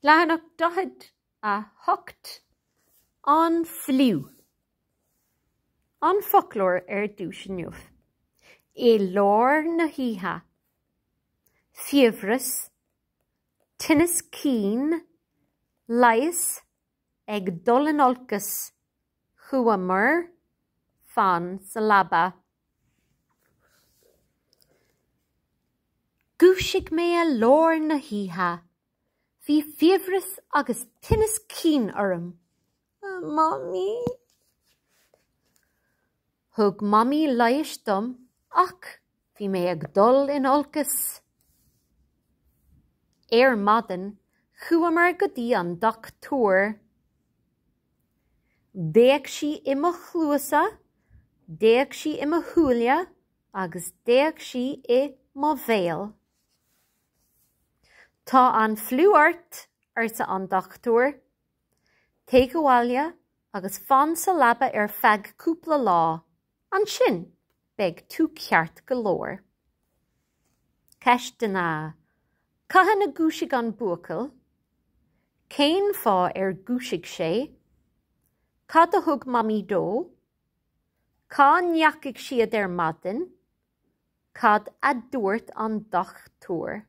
Leathanach 48, An Fliú. An foclóir ar dtús inniu. I lár na hoíche. Fiabhras. Tinneas cinn. Leigheas. Ag dul in olcas. Chuamar. Fan sa leaba. Dhúisigh mé i lár na hoíche. Bhí fiabhras agus tinneas cinn orm. A Mamaí. Thug Mamaí leigheas dom ach bhí mé ag dul in olcas. Ar maidin, chuamar go dtí an dochtúir. D'fhéach sí i mo chluasa, d'fhéach sí i mo shúile agus d'fhéach sí i mo bhéal. Tá an fliú ort, arsa an dochtúir. Téigh abhaile agus fan sa leaba ar feadh cúpla lá. Ansin beidh tú ceart go leor. Ceisteanna Cathain a dhúisigh an buachaill? Cén fáth ar dhúisigh sé? Cad a thug Mamaí dó? Cá ndeachaigh siad ar maidin? Cad a dúirt an dochtúir?